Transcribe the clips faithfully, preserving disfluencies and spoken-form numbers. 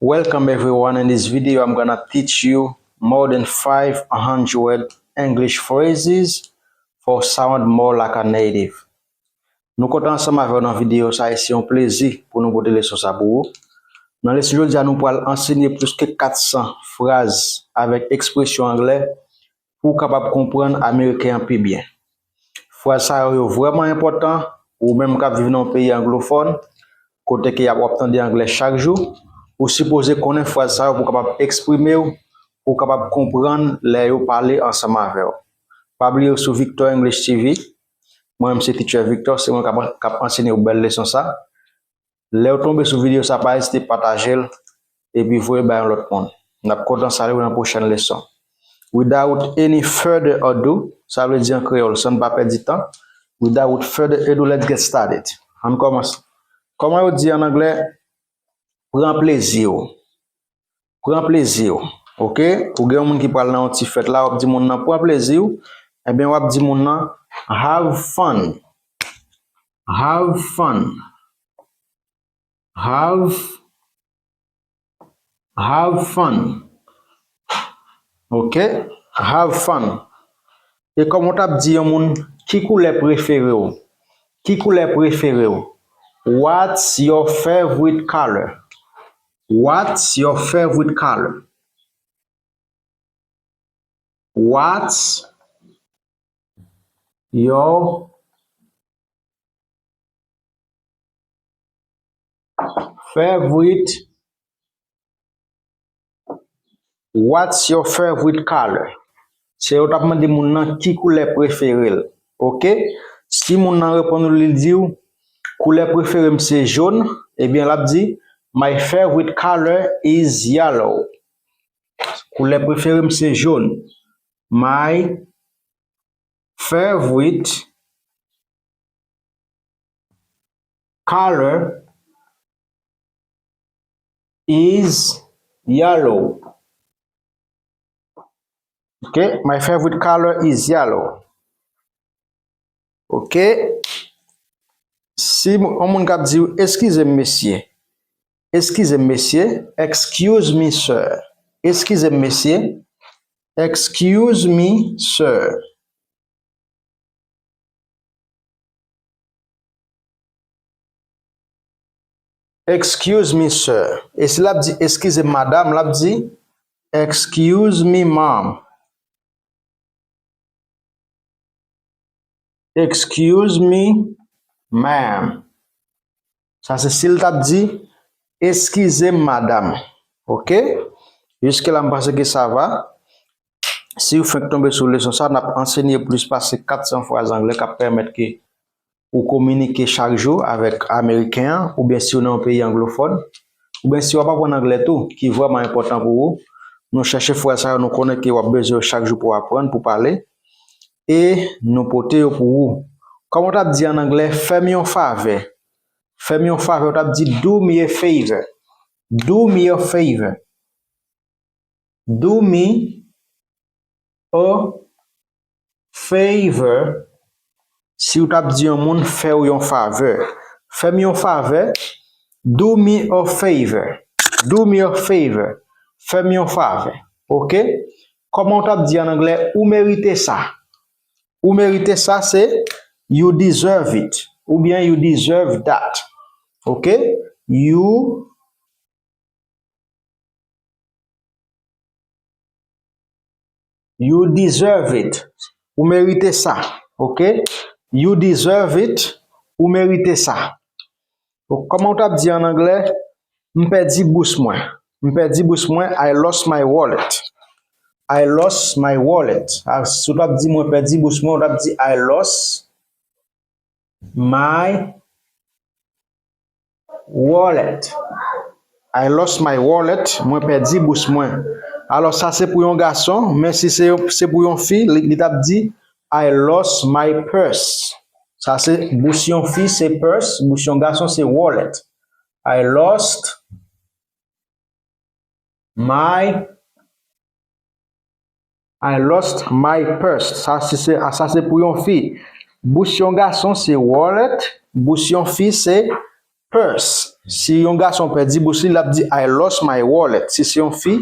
Welcome everyone. In this video, I'm gonna teach you more than five hundred English phrases for sound more like a native. Nou kontan ansanm avè w nan videyo sa e se yon plezi pou nou pote leson sa pou ou. Nan leson jodi a, nou pral ansenye plis ke kat san fraz avèk ekspresyon anglè pou w kapab konprann Ameriken an pi byen. Fraz sa yo, yo vrèman enpòtan. Ou menm k ap viv nan yon peyi anglofòn, kote ke y ap, w ap tande anglè chak jou, ou sipoze konnen fraz sa yo pou w kapab eksprime w, pou w kapab konprann lè yo pale ansanm avè w. Pa bliye w sou Victor English T V. Mwen menm se Teacher Victor, se mwen k ap, k ap ansenye w bèl leson sa. Lè w tonbe sou videyo sa, pa ezite pataje l epi voye bay yon lòt moun. N ap kontan salye w nan pwochèn leson. Without any further ado, sa vle di an kreyòl, san n pa pèdi tan. Without further ado, let's get started. Ann kòmanse. Kòman yo di an anglè? Pran plezi w. Pran plezi w. Oke? Ou gen yon moun ki pral nan yon ti fèt la, w ap di moun nan, "Pran plezi w." Ebyen, w ap di moun nan, "Have fun." Have fun. Have, have fun. Oke? Have fun. E kòman w t ap di yon moun, "Ki koulè prefere w?" Ki koulè prefere w? What's your favorite color? What's your favorite color? What's your favorite, what's your favorite color? Se yo t ap mande moun nan ki koulè prefere l. Oke? Si moun nan reponn ou, li di w, "Koulè prefere m se jòn," ebyen, l ap di, "My favorite color is yellow." Koulè prefere m se jòn. My favorite color is yellow. Ok, my favorite color is yellow. Ok. Si yon moun k ap di w, "Eskize m, mesye." Eskize m, mesye. Excuse me, sir. Eskize m, mesye. Excuse me, sir. Excuse me, sir. E si l ap di, "Eskize m, madam," l ap di, "Excuse me, ma'am." Excuse me, ma'am. Sa se si l t ap di, "Eskize m, madam." Ok? Jiske la, m panse ke sa va. Si w fenk tonbe sou leson sa, n ap ansenye plis pase kat san fraz anglè k ap pèmèt ke ou kominike chak jou avèk Ameriken an, oubyen si w nan yon peyi anglofòn, oubyen si w ap aprann anglè tou, ki vrèman enpòtan pou ou. Nou chèche fraz sa yo, nou konnen ke w ap bezwen yo chak jou pou w aprann, pou pale, e nou pote yo pou ou. Kòman w t ap di an anglè, "Fè m yon favè"? Fè m yon favè, w t ap di, "Do me a favor." Do me a favor. Do me a favor. Si w t ap di yon moun, "Fè w yon favè." Fè m yon favè. Do me a favor. Do me a favor. Fè m yon favè. Ok? Kòman w t ap di an anglè, "Ou merite sa"? Ou merite sa, se "You deserve it." Oubyen "You deserve that." Ok? You You deserve it. Ou merite sa. Ok? You deserve it. Ou merite sa. Kòman w t ap di an anglè? "M pèdi bous mwen." M pèdi bous mwen. I lost my wallet. I lost my wallet. A, si w t ap di, "Mwen pèdi bous mwen," w t ap di, "I lost my wallet." I lost my wallet. Mwen pèdi bous mwen. Alò, sa se pou yon gason, men si se, se pou yon fi, li, li t ap di, "I lost my purse." Sa se bous yon fi, se purse, bous yon gason, se wallet. I lost my I lost my purse. Sa se, se, a, sa se pou yon fi. Bous yon gason se wallet. Bous yon fi se purse. Si yon gason pèdi bous li, l ap di, "I lost my wallet." Si se yon fi,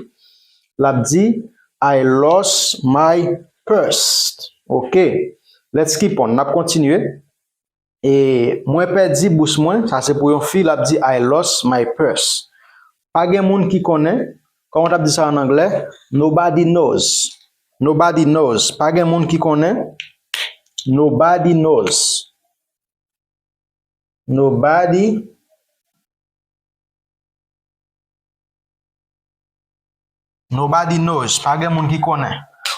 l ap di, "I lost my purse." Ok. Let's keep on. N ap kontinye. E mwen pèdi bous mwen, sa se pou yon fi, l ap di, "I lost my purse." Pa gen moun ki konnen, kòman w t ap di sa an anglè? Nobody knows. Nobody knows. Pa gen moun ki konnen. Nobody knows. Nobody. Nobody knows. Pa gen moun ki konnen.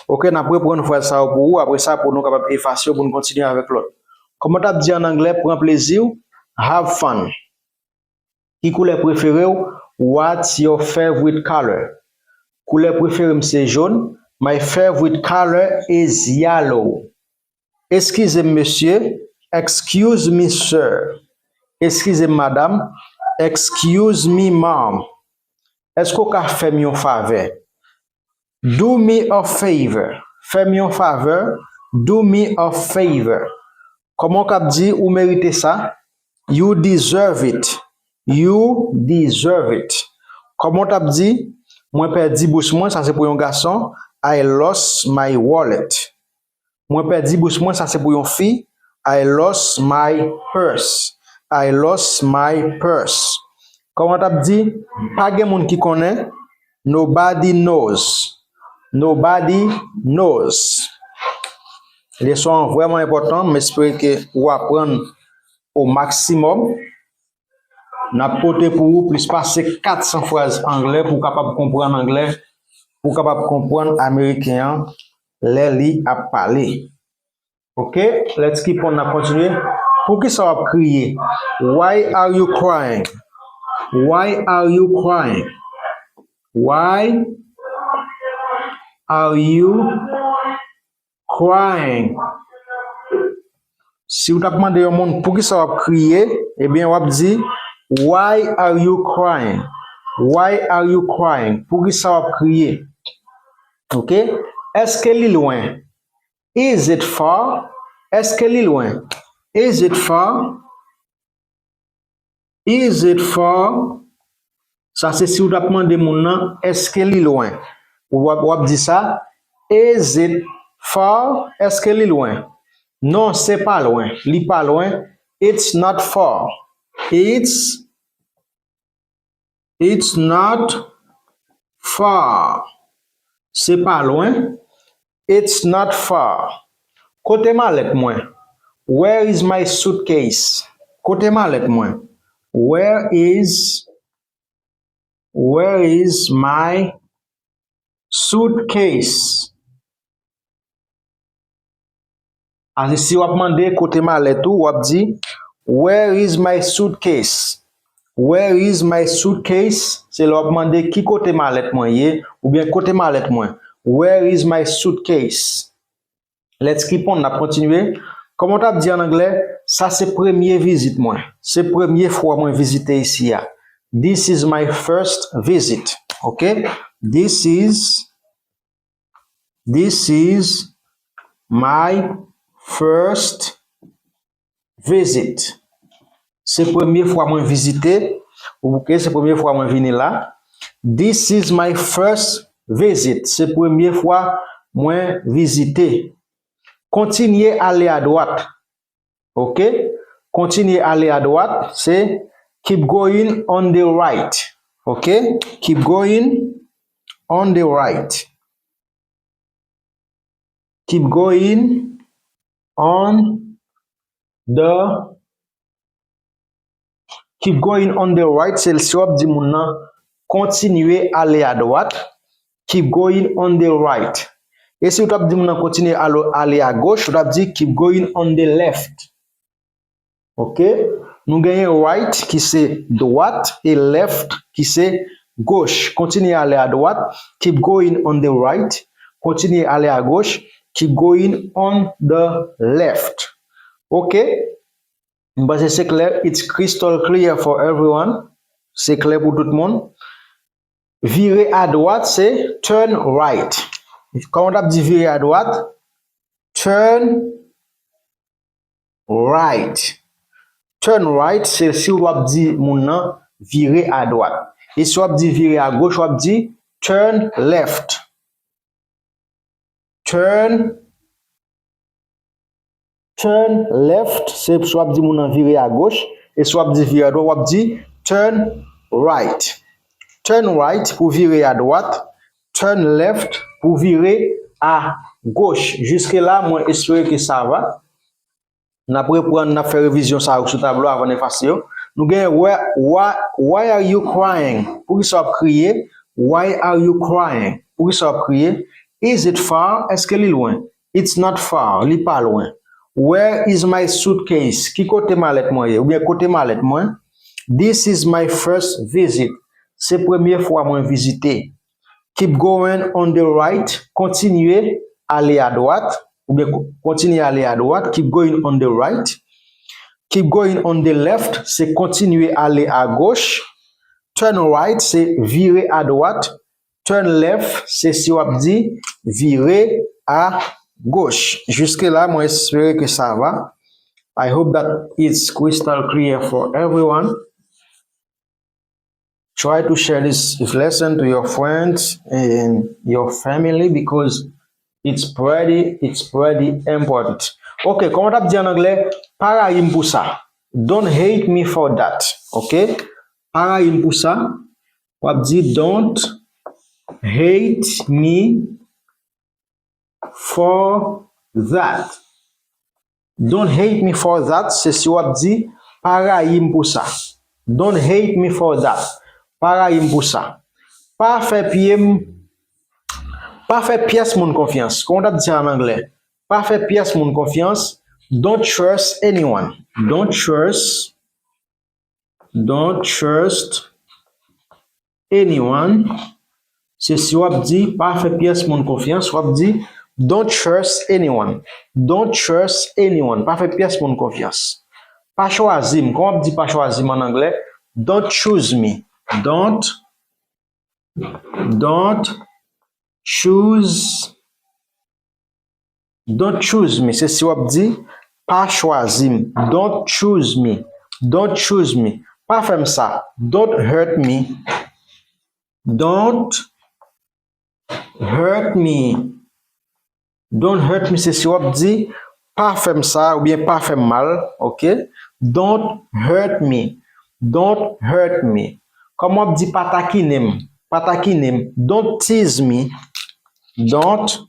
Ok, n ap reprann fraz sa yo pou ou. Apre sa, pou nou kapab efase yo, pou nou kontinye avèk lòt. Kòman w t ap di an anglè, pran plezi w? Have fun. Ki koulè prefere w? What's your favorite color? Koulè prefere m se jòn. My favorite color is yellow. Eskize m, mesye. Excuse me, sir. Eskize m, madam. Excuse me, ma'am. Èske w ka fè m yon favè? Do me a favor. Fè m yon favè. Do me a favor. Kòman w k ap di ou merite sa? You deserve it. You deserve it. Kòman w t ap di, mwen pèdi bous mwen, sa se pou yon gason, I lost my wallet. Mwen pèdi bous mwen, sa se pou yon fi, I lost my purse. I lost my purse. Kòman w t ap di, pa gen moun ki konnen, nobody knows. Nobody knows. Leson an vrèman enpòtan, m espere ke ou aprann o maksimòm. N ap pote pou ou plis pase kat san fraz anglè pou w kapab konprann anglè, pou w kapab konprann ameriken an lè li ap pale. Ok, let's keep on, n ap kontinye. Poukisa w ap kriye? Why are you crying? Why are you crying? Why are you crying? Si w t ap mande yon moun poukisa w ap kriye, ebyen w ap di, "Why are you crying? Why are you crying?" Poukisa w ap kriye? Ok? Èske li lwen? Is it far? Èske li lwen? Is it far? Is it far? Sa se si w t ap mande moun nan, èske li lwen? W ap, w ap di sa, is it far? Èske li lwen? Non, se pa lwen. Li pa lwen. It's not far. It's, it's not far. Se pa lwen. It's not far. Kote malèt mwen? Where is my suitcase? Kote malèt mwen? Where is, where is my suitcase? Ase si w ap mande kote malèt ou, w ap di, "Where is my suitcase?" Where is my suitcase? Se lè w ap mande ki kote malèt mwen ye, oubyen kote malèt mwen. Where is my suitcase? Let's keep on, n ap kontinye. Kòman w t ap di an anglè? Sa se premye vizit mwen. Se premye fwa mwen vizite isi a. This is my first visit. Ok? This is, this is my first visit. Se premye fwa mwen vizite. Ok, se premye fwa mwen vini la. This is my first visit. Se premye fwa mwen vizite. Kontinye ale adwat. Ok? Kontinye ale adwat, se keep going on the right. Ok? Keep going on the right. Keep going on the, keep going on the right, se si w ap di moun nan kontinye ale adwat. Keep going on the right. E si w t ap di moun nan kontinye ale, ale agoch, ou t ap di keep going on the left. Ok? Nou genyen right ki se dwat e left ki se goch. Kontinye ale adwat. Keep going on the right. Kontinye ale agoch. Keep going on the left. Ok? M panse se klè. It's crystal clear for everyone. Se klè pou tout moun. Vire adwat se turn right. Kòman w t ap di vire adwat? Turn right. Turn right, se si w ap di moun nan vire adwat. E si w ap di vire agoch, w ap di turn left. Turn, turn left, se si w ap di moun nan vire agoch. E si w ap di vire adwat, w ap di turn right. Turn right pou vire adwat. Turn left pou vire agoch. Jiske la, mwen espere ke sa va. N ap reprann, n ap fè revizyon sa yo sou tablo avan n efase yo. Nou gen why, why, why are you crying? Poukisa w ap kriye? Why are you crying? Poukisa w ap kriye? Is it far? Èske li lwen? It's not far. Li pa lwen. Where is my suitcase? Ki kote malèt mwen ye? Oubyen kote malèt mwen? This is my first visit. Se premye fwa mwen vizite. Keep going on the right. Kontinye ale adwat. Oubyen ko- kontinye ale adwat. Keep going on the right. Keep going on the left, se kontinye ale agoch. Turn right, se vire adwat. Turn left, se si w ap di vire agoch. Jiske la, mwen espere ke sa va. I hope that it's crystal clear for everyone. Try to share this lesson to your friends and your family because it's pretty, it's pretty important. Ok, kòman w t ap di an anglè? Pa rayi m pou sa. Don't hate me for that. Ok? Pa rayi m pou sa. W ap di don't hate me for that. Don't hate me for that, se si w ap di pa rayi m pou sa. Don't hate me for that. Pa rayi m pou sa. Pa fè pye m, pa fè pyès moun konfyans. Kòman w t ap di sa an anglè? Pa fè pyès moun konfyans. Don't trust anyone. Don't trust Don't trust anyone. Se si w ap di pa fè pyès moun konfyans, w ap di don't trust anyone. Don't trust anyone. Pa fè pyès moun konfyans. Pa chwazi m. Kòman w ap di pa chwazi m an anglè? Don't choose me. Don't, don't choose Don't choose me. Se si w ap di pa chwazi m. Don't choose me. Don't choose me. Pa fè m sa. Don't hurt me. Don't hurt me. Don't hurt me. Se si w ap di pa fè m sa oubyen pa fè m mal. Ok? Don't hurt me. Don't hurt me. Kòman w ap di pa takinen m? Pa takinen m. Don't tease me. Don't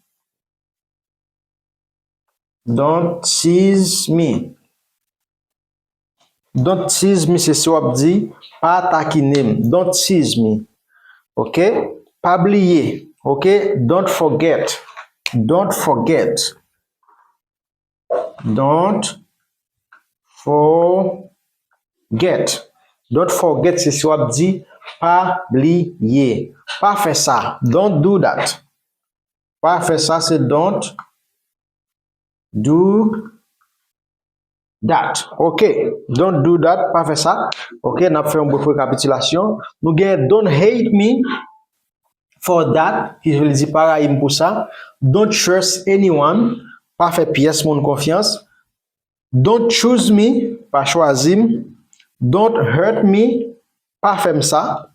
Don't tease me. Don't tease me, se si w ap di pa takinen m. Don't tease me. Ok? Pa bliye. Ok? Don't forget. Don't forget. Don't forget. Don't forget, se si w ap di pa bliye. Pa fè sa. Don't do that. Pa fè sa, se don't do that. Ok. Don't do that. Pa fè sa. Ok, n ap fè yon bref rekapitilasyon. Nou gen don't hate me for that, ki vle di pa rayi m pou sa. Don't trust anyone. Pa fè pyès moun konfyans. Don't choose me. Pa chwazi m. Don't hurt me. Pa fè m sa.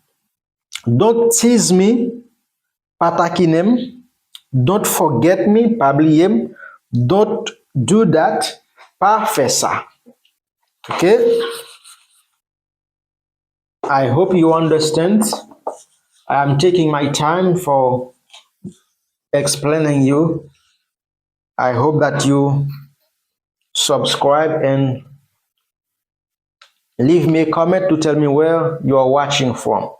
Don't tease me. Pa takinen m. Don't forget me, pa bliye m. Don't do that, pa fè sa. Ok? I hope you understand. I am taking my time for explaining you. I hope that you subscribe and leave me a comment to tell me where you are watching from.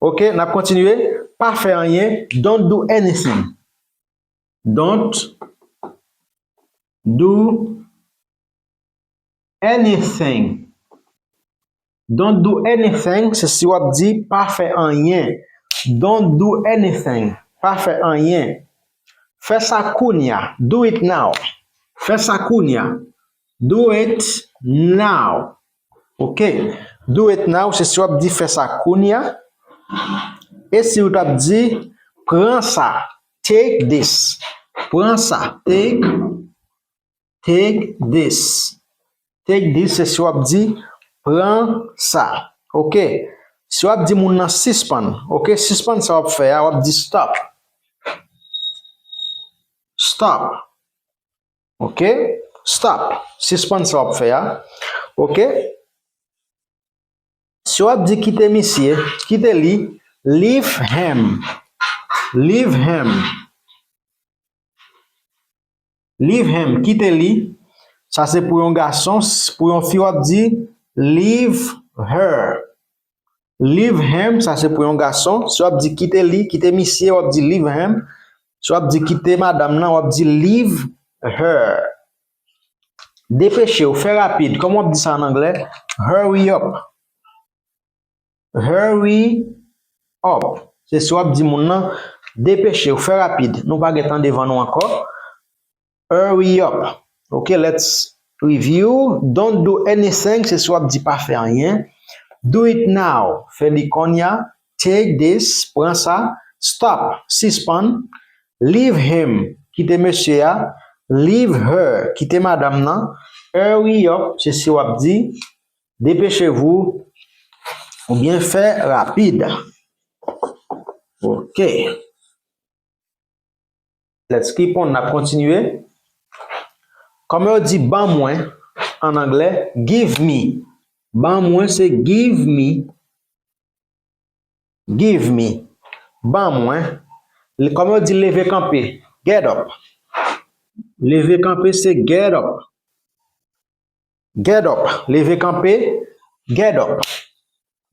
Ok, n ap kontinye. Pa fè anyen. Don't do anything. Don't do anything. Don't do anything, se si w ap di pa fè anyen. Don't do anything. Pa fè anyen. Fè sa kounye a. Do it now. Fè sa kounye a. Do it now. Ok. Do it now, se si w ap di fè sa kounye a. E si w t ap di pran sa. Take this. Pran sa. Take, take this. Take this, se si w ap di, pran sa. Oke. Si w ap di moun nan sispann, oke, sispann sa w ap fè a, w ap di stop. Stop. Oke? Stop. Sispann sa w ap fè a. Oke? Si w ap di kite misye, kite li, leave him. Leave him. Leave him, kite li. Sa se pou yon gason, s- pou yon fi w ap di leave her. Leave him, sa se pou yon gason. Si w ap di kite li, kite misye, w ap di leave him. Si w ap di kite madanm nan, w ap di leave her. Depeche w, fè rapid. Kòman w ap di sa an anglè? Hurry up. Hurry up. Se si w ap di moun nan, depeche w, fè rapid. Nou pa gen tan devan nou ankò. Hurry up. Ok, let's review. Don't do anything, se si w ap di pa fè anyen. Do it now. Fè li kounye a. Take this. Pran sa. Stop. Sispann. Leave him. Kite mesye a. Leave her. Kite madanm nan. Hurry up. Se si w ap di, dépêchez-vous. Oubyen fè rapid. Ok. Let's keep on, n ap kontinye. Kòman yo di ban mwen an anglè? Give me. Ban mwen se give me. Give me. Ban mwen. Kòman yo di leve kanpe? Get up. Leve kanpe se get up. Get up. Leve kanpe. Get up.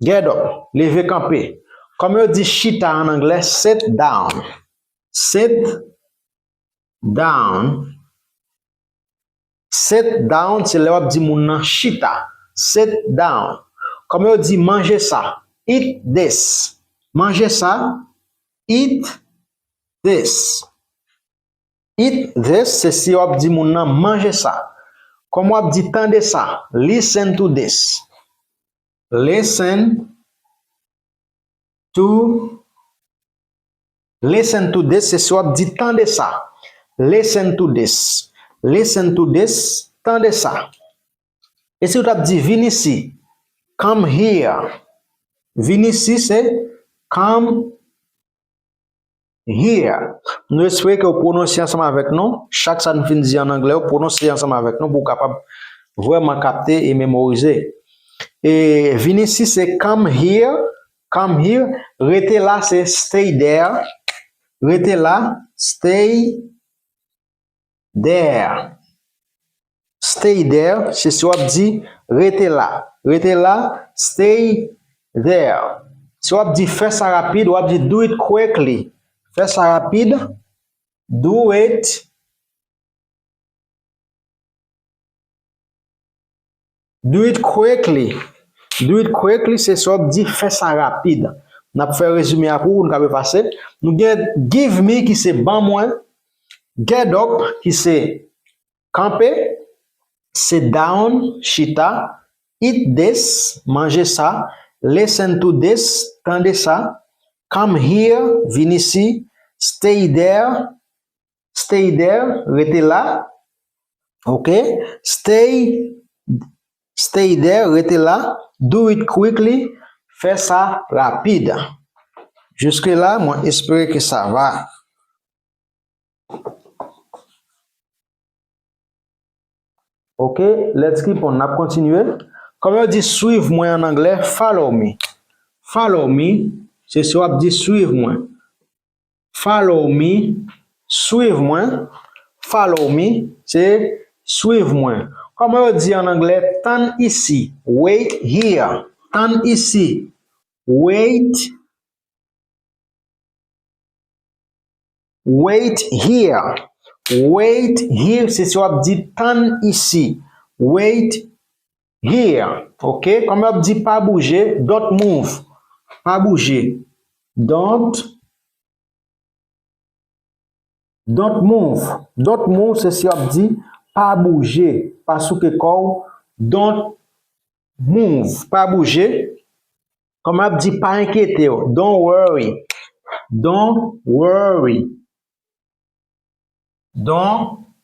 Get up. Leve kanpe. Kòman yo di chita an anglè? Sit down. Sit down. Sit down, se lè w ap di moun nan chita. Sit down. Kòman yo di manje sa? Eat this. Manje sa. Eat this. Eat this, se si w ap di moun nan manje sa. Kòman w ap di tande sa? Listen to this. Listen to, listen to this, se si w ap di tande sa. Listen to this. Listen to this, tande sa. E si w t ap di vin isi? Come here. Vin isi se come here. Nou espere ke w pwononse ansanm avèk nou. Chak sa n fin di an anglè, w pwononse ansanm avèk nou pou w kapab vrèman kapte e memorize. E vin isi se come here, come here. Rete la se stay there. Rete la, stay there. Stay there, se si w ap di rete la. Rete la, stay there. Si w ap di fè sa rapid, w ap di do it quickly. Fè sa rapid, do it. Do it quickly. Do it quickly, se si w ap di fè sa rapid. N ap fè rezime a pou ou, nou ka repase. Nou gen give me ki se ban mwen. Get up ki se kanpe. Sit down, chita. Eat this, manje sa. Listen to this, tande sa. Come here, vin isi. Stay there, stay there, rete la. Ok? Stay, stay there, rete la. Do it quickly, fè sa rapid. Jiske la, mwen espere ke sa va. Ok, let's keep on. N ap kontinye. Kòman yo di swiv mwen an anglè? Follow me. Follow me, se si w ap di swiv mwen. Follow me, swiv mwen. Follow me, se swiv mwen. Kòman yo di an anglè? Tann isi. Wait here. Tann isi. Wait Wait here. Wait here, se si w ap di tann isi. Wait here. Ok? Kòman w ap di pa bouje? Don't move. Pa bouje. Don't, don't move. Don't move, se si w ap di pa bouje. Pa souke kò w. Don't move. Pa bouje. Kòman ap di pa enkyete w? Don't worry. Don't worry. Don't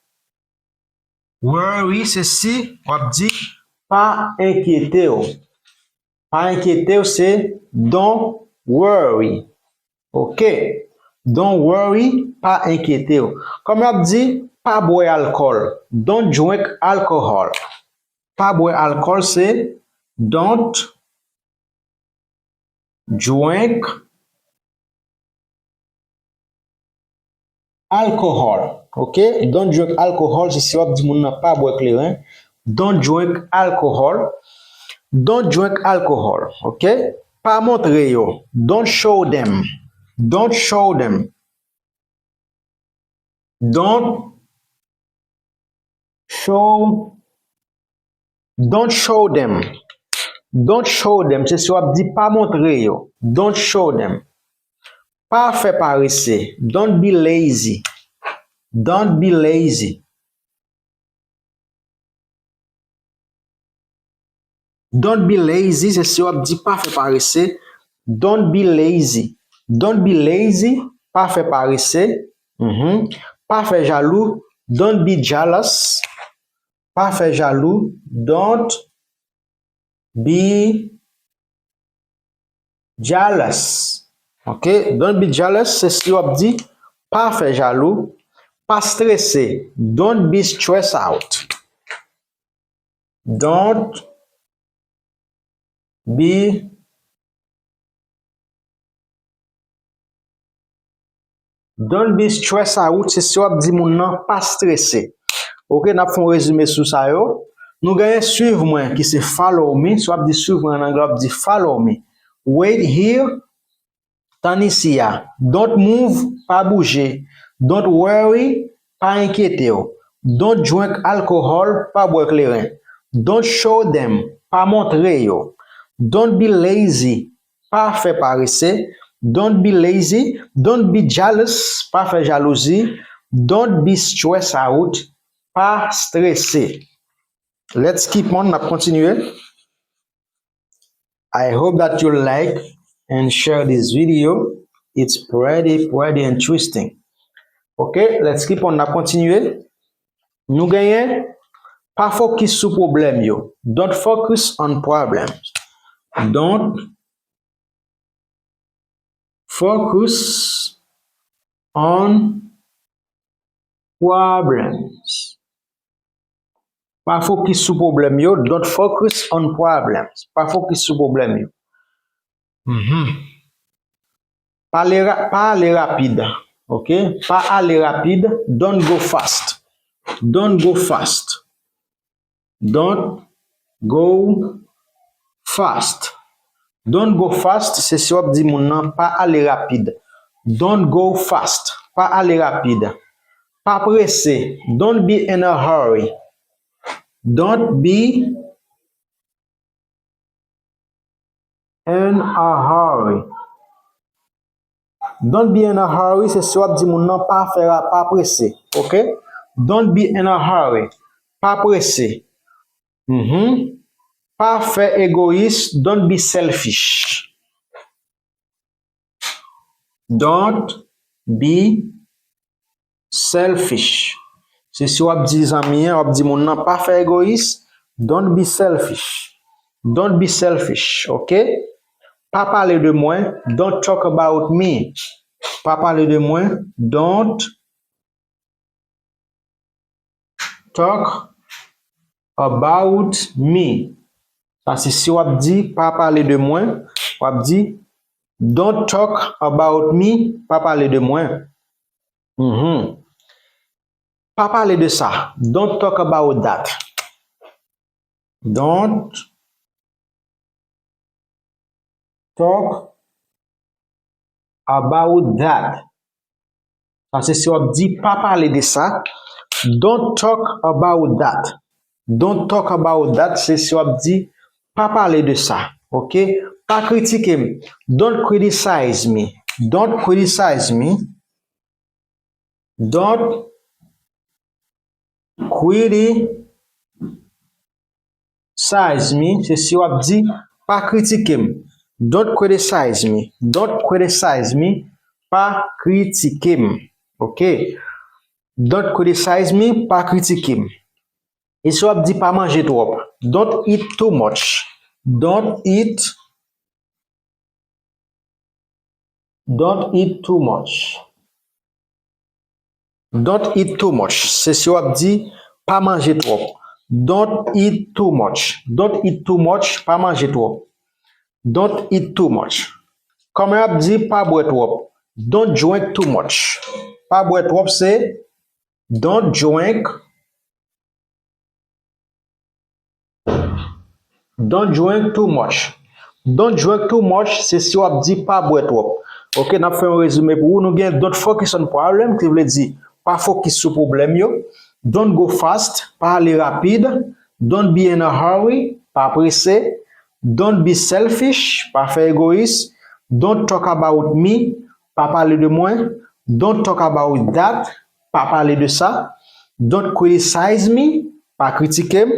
worry, se si w ap di pa enkyete w. Pa enkyete w, se don't worry. Ok? Don't worry, pa enkyete w. Kòman y ap di pa bwè alkòl? Don't drink alcohol. Pa bwè alkòl, se don't drink alcohol. Ok? Don't drink alcohol, se si w ap di moun nan pa bwè kleren. Don't drink alcohol. Don't drink alcohol. Ok? Pa montre yo. Don't show them. Don't show them. Don't show, don't show them. Don't show them. Se si w ap di pa montre yo. Don't show them. Pa fè parese. Don't be lazy. Don't be lazy. Don't be lazy, se si w ap di pa fè parese. Don't be lazy. Don't be lazy, pa fè parese. Mhm. Pa fè jalou. Don't be jealous. Pa fè jalou. Don't be jealous. Ok? Don't be jealous, se si w ap di pa fè jalou, pa strese. Don't be stressed out. Don't be, don't be stressed out, se si w ap di moun nan pa strese. Ok, n ap fè yon rezime sou sa yo. Nou genyen suiv mwen ki se follow me. Si w ap di suiv mwen an anglè, w ap di follow me. Wait here, tann isi a. Don't move, pa bouje. Don't worry, pa enkyete w. Don't drink alcohol, pa bwè kleren. Don't show them, pa montre yo. Don't be lazy, pa fè parese. Don't be lazy. Don't be jealous, pa fè jalouzi. Don't be stressed out, pa strese. Let's keep on, n ap kontinye. I hope that you like and share this video. It's pretty, pretty interesting. Ok, let's keep on, n ap kontinye. Nou genyen pa fokis sou pwoblèm yo. Don't focus on problems. Don't focus on problems. Pa fokis sou pwoblèm yo. Don't focus on problems. Pa fokis sou pwoblèm yo. Mhm. Pa ale ra-, pa ale rapid. Ok? Pa ale rapid. Don't go fast. Don't go fast. Don't go fast. Don't go fast, se si w ap di moun nan pa ale rapid. Don't go fast. Pa ale rapid. Pa prese. Don't be in a hurry. Don't be in a hurry. Don't be in a hurry, se si w ap di moun nan pa fè ra-, pa prese. Ok? Don't be in a hurry. Pa prese. Mhm. Pa fè egoyis. Don't be selfish. Don't be selfish. Se si w ap di zanmi an, w ap di moun nan pa fè egoyis. Don't be selfish. Don't be selfish, ok? Pa pale de mwen. Don't talk about me. Pa pale de mwen. Don't talk about me. Sa se si w ap di pa pale de mwen, w ap di don't talk about me, pa pale de mwen. Mhm. Pa pale de sa. Don't talk about that. Don't talk about that. Sa se si w ap di pa pale de sa. Don't talk about that. Don't talk about that, se si w ap di pa pale de sa. Ok? Pa kritike m. Don't criticize me. Don't criticize me. Don't criticize me, se si w ap di pa kritike m. Don't criticize me. Don't criticize me, pa kritike m. Ok? Don't criticize me, pa kritike m. E si w ap di pa manje twòp, don't eat too much. Don't eat, don't eat too much. Don't eat too much. Se si w ap di pa manje twòp. Don't eat too much. Don't eat too much. Pa manje twòp. Don't eat too much. Kòman y ap di pa bwè twòp? Don't drink too much. Pa bwè twòp se don't drink, don't drink too much. Don't drink too much se si w ap di pa bwè twòp. Oke, n ap fè yon rezime pou ou. Nou gen don't focus on problem, ki vle di pa fokis sou pwoblèm yo. Don't go fast, pa ale rapid. Don't be in a hurry, pa prese. Don't be selfish, pa fè egoyis. Don't talk about me, pa pale de mwen. Don't talk about that, pa pale de sa. Don't criticize me, pa kritike m.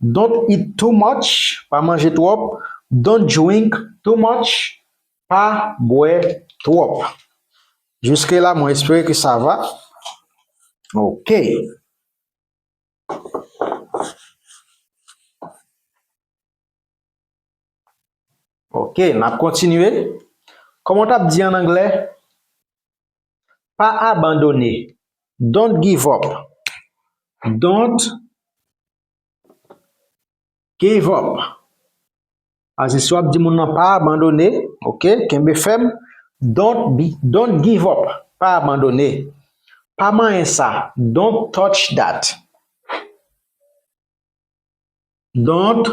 Don't eat too much, pa manje twòp. Don't drink too much, pa bwè twòp. Jiske la, mwen espere ke sa va. Oke. Oke, n ap kontinye. Kòman w t ap di an anglè? Pa abandone. Don't give up. Don't give up. Ase si w ap di moun nan pa abandone, oke, kenbe fèm. Don't be, don't give up. Pa abandone. Pa manyen sa. Don't touch that. Don't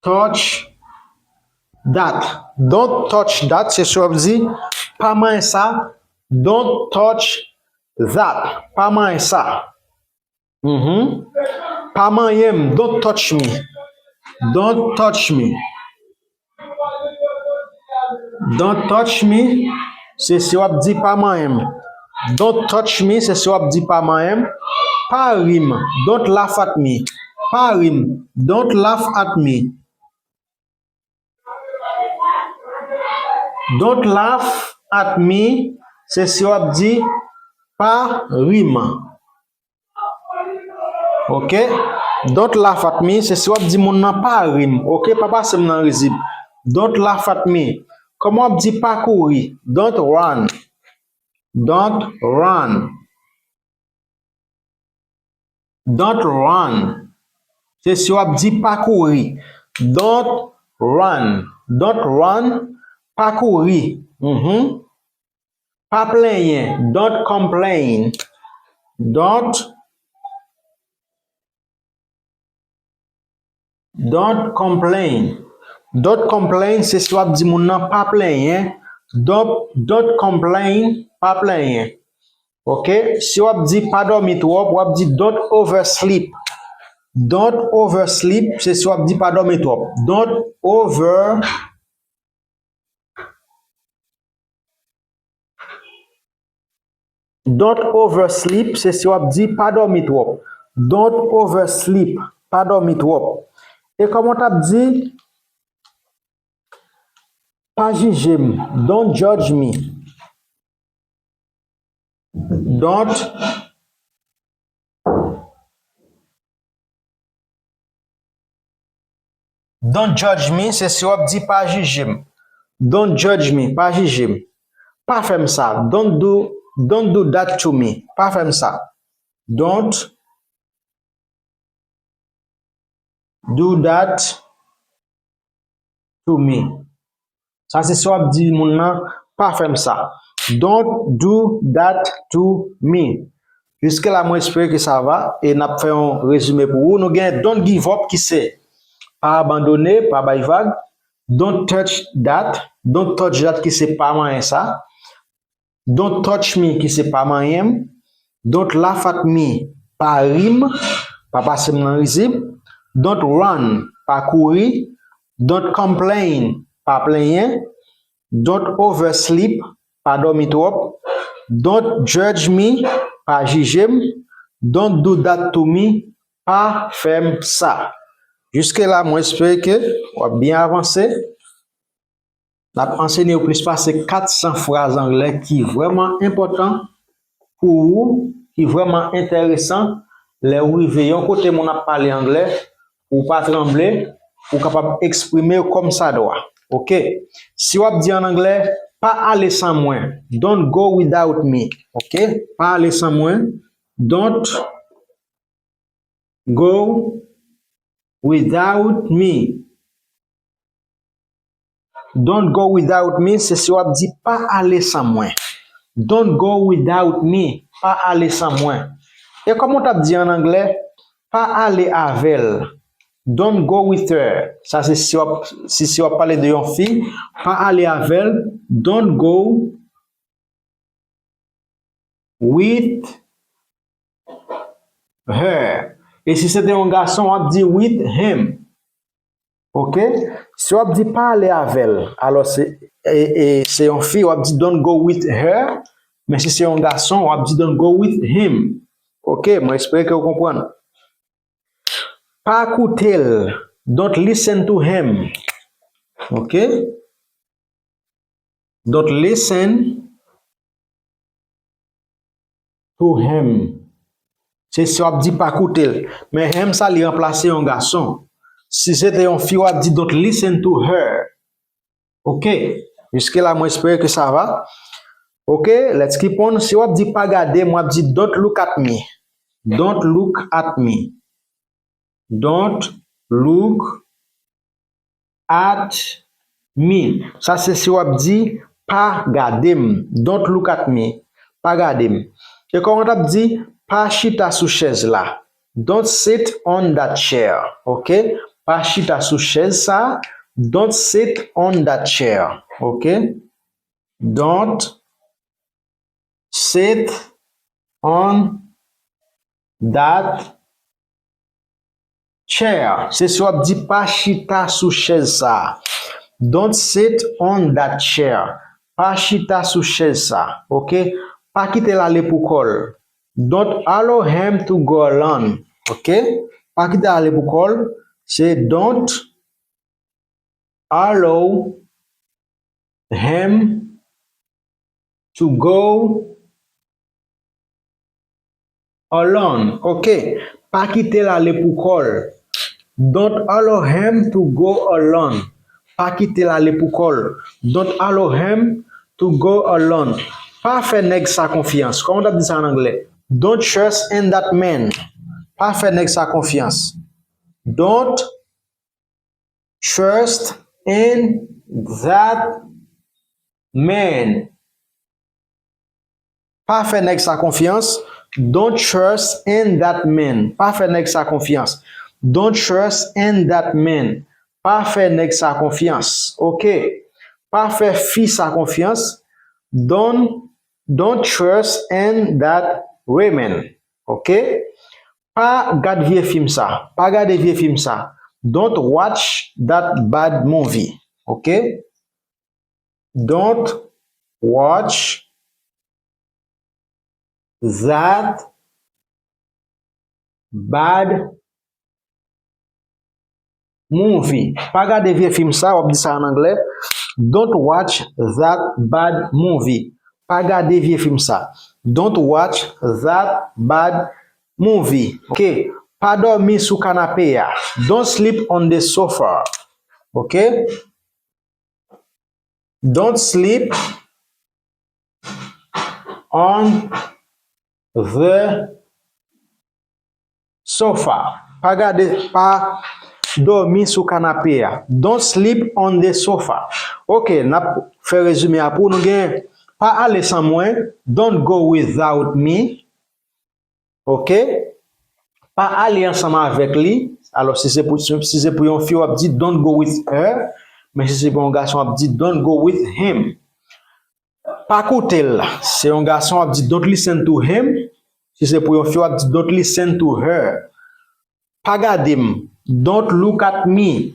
touch that. Don't touch that, se si w ap di pa manyen sa. Don't touch that. Pa manyen sa. Mhm. Pa manyen m. Don't touch me. Don't touch me. Don't touch me, se si w ap di pa manyen m. Don't touch me, se si w ap di pa manyen m. Pa ri m. Don't laugh at me. Pa ri m. Don't laugh at me. Don't laugh at me, se si w ap di pa ri m. Oke? Don't laugh at me, se si w ap di moun nan pa ri m. Oke? Pa pase m nan rizib. Don't laugh at me. Kòman w ap di pa kouri? Don't run. Don't run. Don't run. Se si w ap di pa kouri. Don't run. Don't run. Pa kouri. Mhm. Pa plenyen. Don't complain. Don't, don't complain. Don't complain, se si w ap di moun nan pa plenyen. Don't, don't complain, pa plenyen. Oke? Si w ap di pa dòmi twòp, w ap di don't oversleep. Don't oversleep, se si w ap di pa dòmi twòp. Don't over, don't oversleep, se si w ap di pa dòmi twòp. Don't oversleep, pa dòmi twòp. E kòman w t ap di pa jije m? Don't judge me. Don't, don't judge me, se si w ap di pa jije m. Don't judge me, pa jije m. Pa fè m sa. Don't do, don't do that to me. Pa fè m sa. Don't do that to me. Sa se si w ap di moun nan pa fè m sa. Don't do that to me. Jiske la, mwen espere ke sa va e n ap fè yon rezime pou ou. Nou gen don't give up ki se pa abandone, pa bay vag. Don't touch that, don't touch that ki se pa manyen sa. Don't touch me ki se pa manyen m. Don't laugh at me, pa ri m, pa pase m nan rizib. Don't run, pa kouri. Don't complain, pa plenyen. Don't oversleep, pa dòmi twòp. Don't judge me, pa jije m. Don't do that to me, pa fè m sa. Jiske la, mwen espere ke w ap byen avanse. N ap ansenye w plis pase kat san fraz anglè ki vrèman enpòtan pou ou, ki vrèman enteresan, Lè ou rive yon kote moun ap pale anglè, ou pa tranble, ou kapab eksprime w kòmsadwa. Oke? Si w ap di an anglè, pa ale san mwen. Don't go without me. Oke? Pa ale san mwen. Don't go without me. Don't go without me, se si w ap di pa ale san mwen. Don't go without me, pa ale san mwen. E kòman w t ap di an anglè, pa ale avè l. Don't go with her. Sa se si w ap, si, si w ap pale de yon fi, pa ale avè l. Don't go with her. E si se te yon gason, w ap di with him. Oke? Si w ap di pa ale avè l, alò se, e, e, se yon fi, w ap di don't go with her. Men si se yon gason, w ap di don't go with him. Oke? Mwen espere ke w konprann. Pa koute l. Don't listen to him. Oke? Don't listen to him. Se si w ap di pa koute l. Men him sa li ranplase yon gason. Si se te yon fi, w ap di don't listen to her. Oke. Jiske la, mwen espere ke sa va. Oke, let's keep on. Si w ap di pa gade m, w ap di don't look at me. Don't look at me. Don't look at me. Sa se si w ap di pa gade m. Don't look at me. Pa gade m. E kòman w t ap di pa chita sou chèz la? Don't sit on that chair. Oke? Pa chita sou chèz sa. Don't sit on that chair. Oke? Don't sit on that chair. Se si w ap di pa chita sou chèz sa. Don't sit on that chair. Pa chita sou chèz sa. Oke? Pa kite l ale pou kò l. Don't allow him to go alone. Oke? Pa kite l ale pou kò l. Se don't allow him to go alone. Oke. Pa kite l ale pou kò l. Don't allow him to go alone. Pa kite l ale pou kò l. Don't allow him to go alone. Pa fè nèg sa konfyans. Kòman w t ap di sa an anglè? Don't trust in that man. Pa fè nèg sa konfyans. Don't trust in that man. Pa fè nèg sa konfyans. Don't trust in that man. Pa fè nèg sa konfyans. Don't trust in that man. Pa fè nèg sa konfyans. Oke. Pa fè fi sa konfyans. Don't, don't trust in that woman. Oke. Pa gad vye fim sa. Pa gade vye fim sa. Don't watch that bad movie. Oke? Don't watch that bad movie. Pa gade vye fim sa, w ap di sa an anglè. Don't watch that bad movie. Pa gade vye fim sa. Don't watch that bad movie. Oke. Pa dòmi sou kanape a. Don't sleep on the sofa. Oke. Don't sleep on the sofa. Pa gade, pa dòmi sou kanape a. Don't sleep on the sofa. Oke, n ap fè rezime a pou nou gen pa ale san mwen, don't go without me. Oke? Pa ale ansanm avèk li. Alò, si se pou, si se pou yon fi, w ap di don't go with her. Men si se pou yon gason, w ap di don't go with him. Pa koute l. Se yon gason, w ap di don't listen to him. Si se pou yon fi, w ap di don't listen to her. Pa gade m. Don't look at me.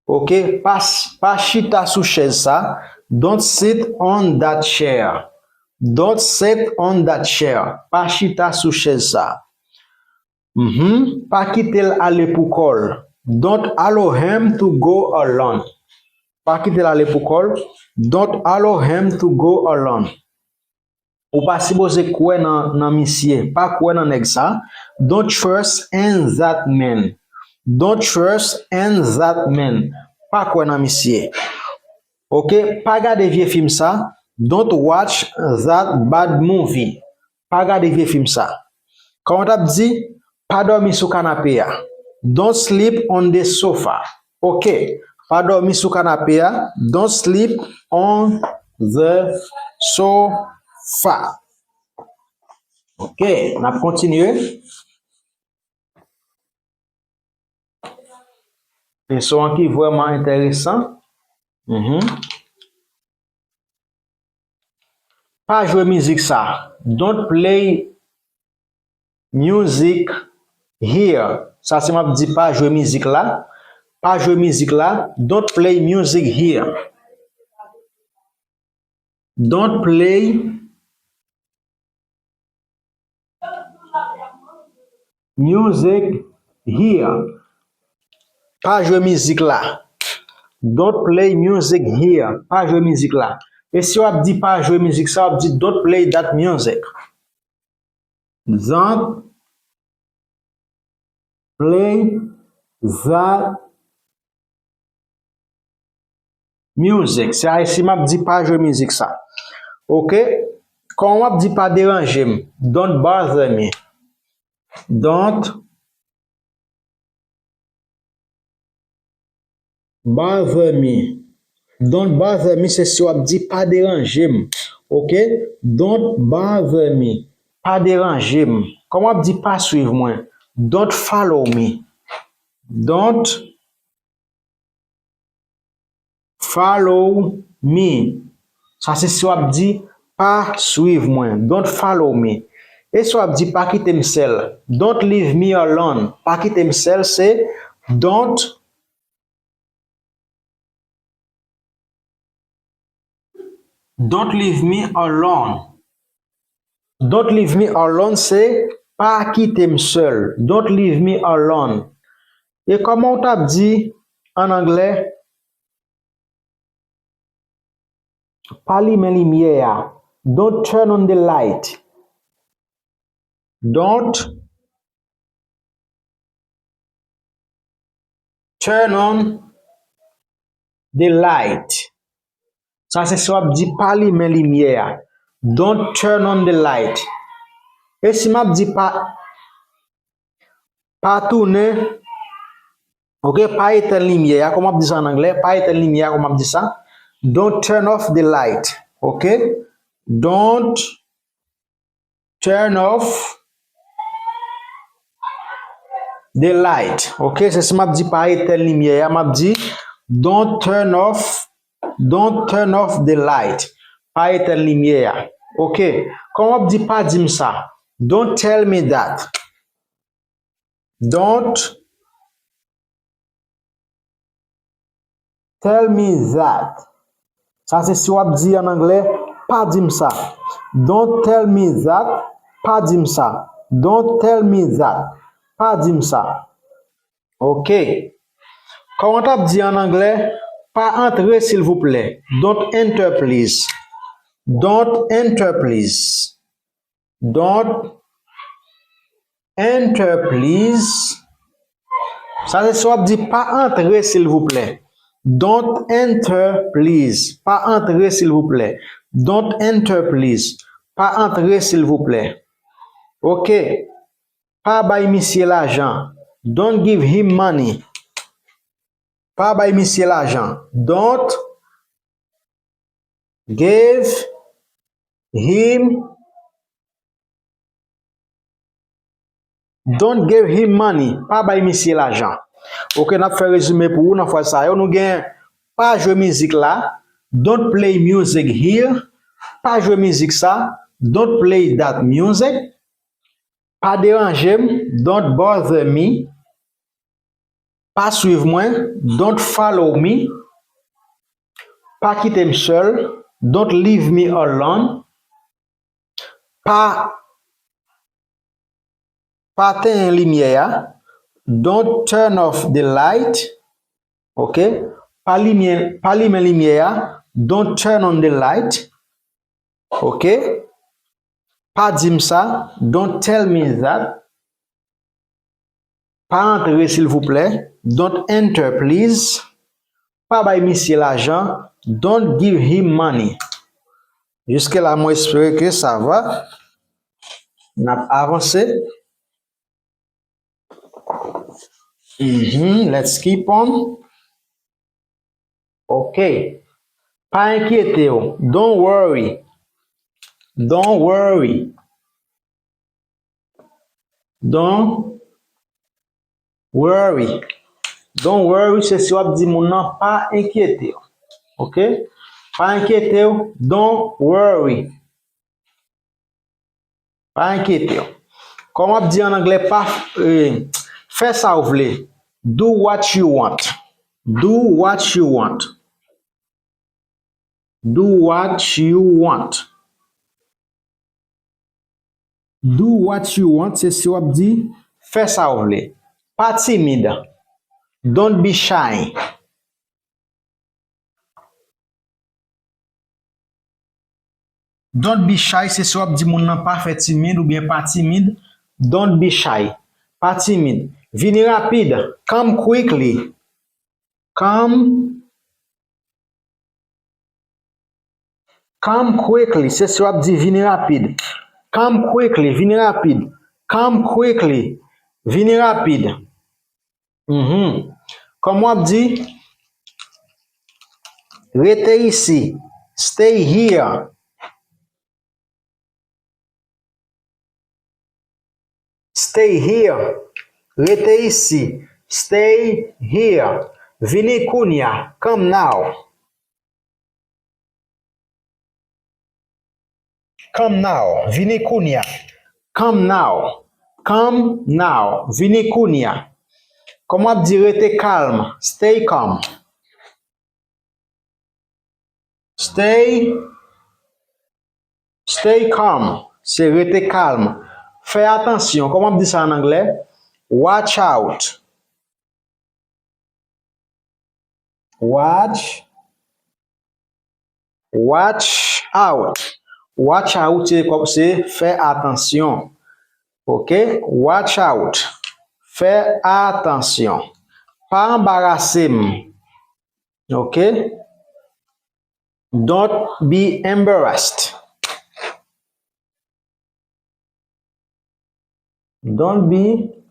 Oke? Pa, pa chita sou chèz sa. Don't sit on that chair. Don't sit on that chair. Pa chita sou chèz sa. Mhm. Pa kite l ale pou kò l. Don't allow him to go alone. Pa kite l ale pou kò l. Don't allow him to go alone. Ou pa sipoze kwè nan, nan misye. Pa kwè nan nèg sa. Don't trust in that man. Don't trust in that man. Pa kwè nan misye. Ok? Pa gade vye fim sa. Don't watch that bad movie. Pa gade vye fim sa. Kòman w t ap di? Pa dòmi sou kanape a. Don't sleep on the sofa. Ok. Pa dòmi sou kanape a. Don't sleep on the sofa. Ok. N ap kontinye. Leson an ki vrèman enteresan. Mhm. Pa jwe mizik sa. Don't play music here. Sa se m ap di pa jwe mizik la. Pa jwe mizik la. Don't play music here. Don't play music here. Pa jwe mizik la. Don't play music here. Pa jwe mizik la. E si w ap di pa jwe mizik sa, w ap di don't play that music. Don't play that music. Se Ayisyen m ap di pa jwe mizik sa. Ok? Kòman w ap di pa deranje m? Don't bother me. Don't bother me. Don't bother me, se si w ap di pa deranje m. Ok? Don't bother me. Pa deranje m. Kòman w ap di pa swiv mwen? Don't follow me. Don't follow me. Sa se si w ap di pa swiv mwen. Don't follow me. E si w ap di pa kite m sèl? Don't leave me alone. Pa kite m sèl se don't Don't leave me alone. Don't leave me alone se pa kite m sèl. Don't leave me alone. E kòman w t ap di an anglè? Pa limen limyè a. Don't turn on the light. Don't turn on the light. Sa se si w ap di pa limen limyè a. Don't turn on the light. E si m ap di pa, pa tounen, ok, pa etèn limyè a, kòman w ap di sa an anglè? Pa etèn limyè a, kòman w ap di sa? Don't turn off the light, ok? Don't turn off the light. Ok, se si m ap di pa etèn limyè a, m ap di don't turn off, don't turn off the light. Pa etèn limyè a. Ok, kòman w ap di pa di m sa? Don't tell me that. Don't tell me that. Sa se si w ap di an anglè, pa di m sa. Don't tell me that, pa di m sa. Don't tell me that, pa di m sa. Ok. Kòman w t ap di an anglè? Pa antre silvouplè. Don't enter please. Don't enter please. Don't enter please. Sa se si w ap di pa antre silvouplè. Don't enter please. Pa antre silvouplè. Don't enter please. Pa antre silvouplè. Ok. Pa bay misye lajan. Don't give him money. Pa bay misye lajan. Don't give him, don't give him money. Pa bay misye lajan. Ok, n ap fè rezime pou ou nan fraz sa yo. Nou gen pa jwe mizik la. Don't play music here. Pa jwe mizik sa. Don't play that music. Pa deranje m. Don't bother me. Pa swiv mwen. Don't follow me. Pa kite m sèl. Don't leave me alone. Pa, pa tenyen limyè a. Don't turn off the light. Ok? Pa limen, pa limen limyè a. Don't turn on the light. Ok? Pa di m sa. Don't tell me that. Pa antre, silvouplè. Don't enter, please. Pa bay misye lajan. Don't give him money. Jiske la, mwen espere ke sa va. N ap avanse. Mhm, let's keep on. Ok. Pa enkyete w. Don't worry. Don't worry. Don't worry. Don't worry, se si w ap di moun nan pa enkyete w. Ok? Pa enkyete w. Don't worry. Pa enkyete w. Kòm w ap di an anglè, pa, eh, fè sa w vle. Do what you want. Do what you want. Do what you want. Do what you want, se si w ap di, fè sa w vle. Pa timid. Don't be shy. Don't be shy, se si w ap di moun nan pa fè timid oubyen pa timid. Don't be shy. Pa timid. Vini rapid. Come quickly. Come Come quickly, se si w ap di vini rapid. Come quickly, vini rapid. Come quickly, vini rapid. Mhm. Kòman w ap di, rete isi, stay here. Stay here. Rete isi. Stay here. Vini kounye a. Come now. Come now. Vini kounye a. Come now. Come now. Vini kounye a. Kòman w ap di rete kalm? Stay calm. Stay, stay calm. Se rete kalm. Fè atansyon. Kòman ap di sa an anglè? Watch out. Watch, watch out. Watch out, se kòm, se fè atansyon. Ok? Watch out. Fè atansyon. Pa anbarase m. Ok? Don't be embarrassed. Don't be,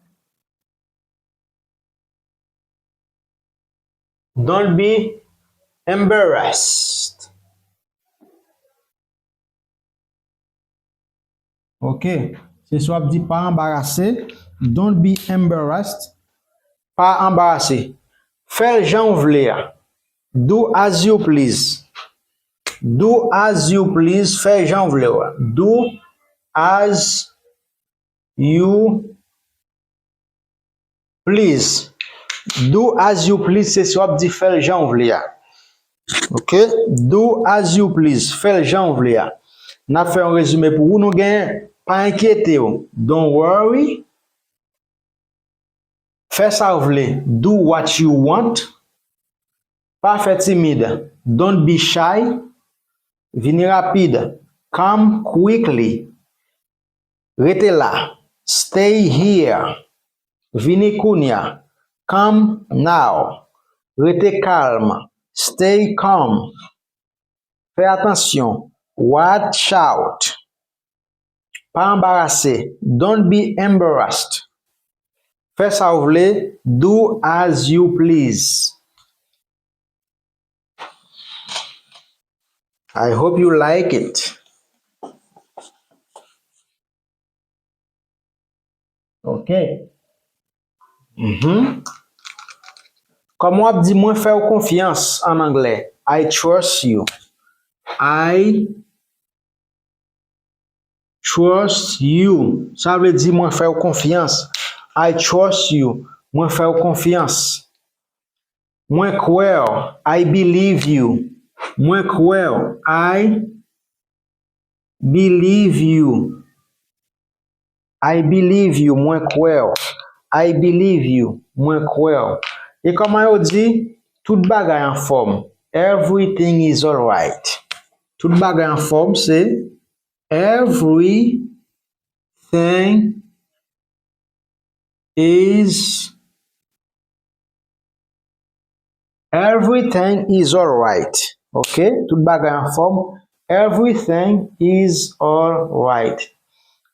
don't be embarrassed. Ok. Se sa w ap di pa anbarase. Don't be embarrassed. Pa anbarase. Fè l jan w vle a. Do as you please. Do as you please. Fè jan w vle a. Do as you please. Do as you please, se sa w ap di fè l jan w vle a. Ok? Do as you please, fè l jan w vle a. N ap fè yon rezime pou ou. Nou gen, pa enkyete w. Don't worry. Fè sa w vle. Do what you want. Pa fè timid. Don't be shy. Vini rapid. Come quickly. Rete la. Stay here. Vini kounye a. Come now. Rete kalm. Stay calm. Fè atansyon. Watch out. Pa anbarase. Don't be embarrassed. Fè sa w vle. Do as you please. I hope you like it. Ok. Mhm. Kòman w ap di mwen fè w konfyans an anglè? I trust you. I trust you. Sa vle di mwen fè w konfyans. I trust you. Mwen fè w konfyans. Mwen kwè w. I believe you. Mwen kwè w. I believe you. I believe you. Mwen kwè w. I believe you. Mwen kwè w. E kòman yo di tout bagay anfòm? Everything is alright. Tout bagay anfòm, se everything Everything is, everything is alright. Ok? Tout bagay anfòm. Everything is alright.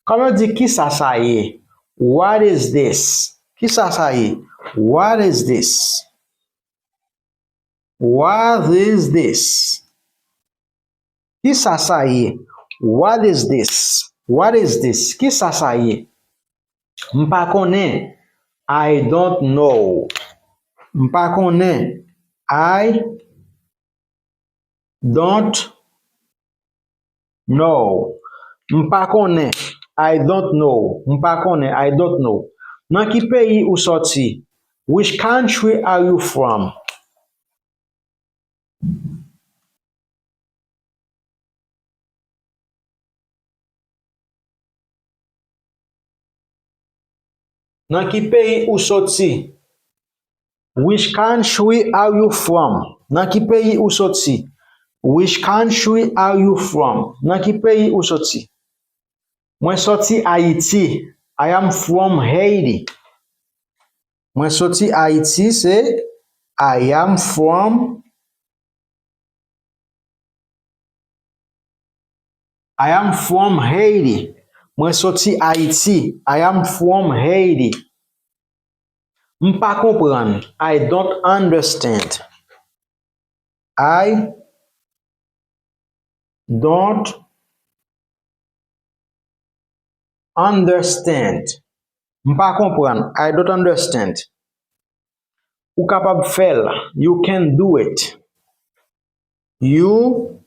Kòman yo di kisa sa ye? What is this? Kisa sa ye? What is this? What is this? Kisa sa ye? What is this? What is this? Kisa sa ye? M pa konnen. I don't know. M pa konnen. I don't know. M pa konnen. I don't know. M pa konnen. I don't know. Nan ki peyi ou soti? Which country are you from? Nan ki peyi ou soti? Which country are you from? Nan ki peyi ou soti? Which country are you from? Nan ki peyi ou soti? Mwen soti Ayiti. I am from Haiti. Mwen soti Ayiti, se I am from I am from Haiti. Mwen soti Ayiti. I am from Haiti. M pa konprann. I don't understand. I don't understand. M pa konprann. I don't understand. Ou kapab fè l. You can do it. You